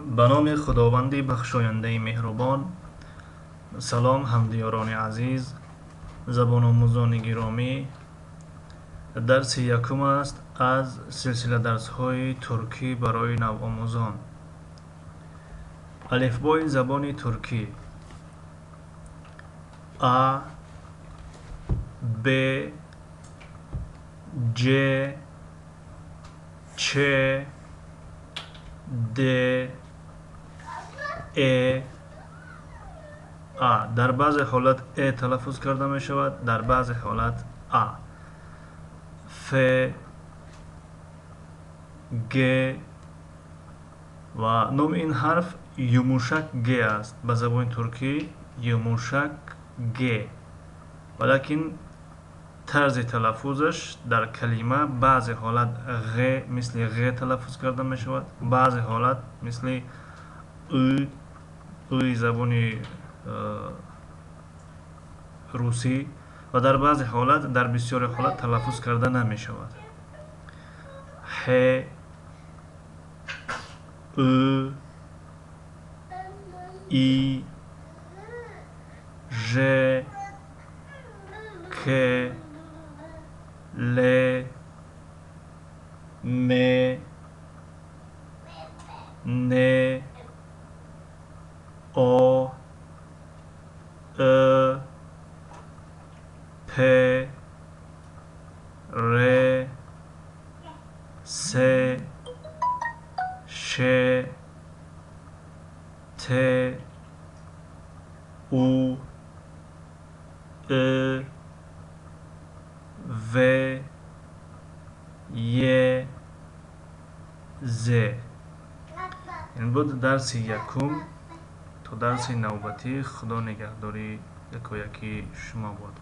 Ба номи Худованди бахшояндаи меҳрубон. Салом, ҳамдиёрони азиз, забономӯзони гиромӣ. Дарси якум аст аз силсила дарсҳои туркӣ барои навомӯзон. Алифбои забони туркӣ: А, Б, Ҷ, Ч, Д, Э, А. Дар баъзе ҳолат Э талаффуз карда мешавад, дар баъзе ҳолат А. Ф, Г ва номи ин ҳарф yumuşak Г аст. Ба забони туркӣ yumuşak Г, валакин тарзи талаффузаш дар калима баъзе ҳолат ғ, мисли ғ талаффуз карда мешавад, баъзе ҳолат мисли ы, ы забони русӣ ва дар баъзе ҳолат, дар бисёре ҳолат талаффуз карда намешавад. Ҳ, Ы, И, Ж, К, Л, М, Н, О, Э, П, Р, С, Ш, Т, У, Ы, В, Й, З. Ин буд дарси якум. То дарси навбатӣ, Худо нигаҳдори якояки шумо бод.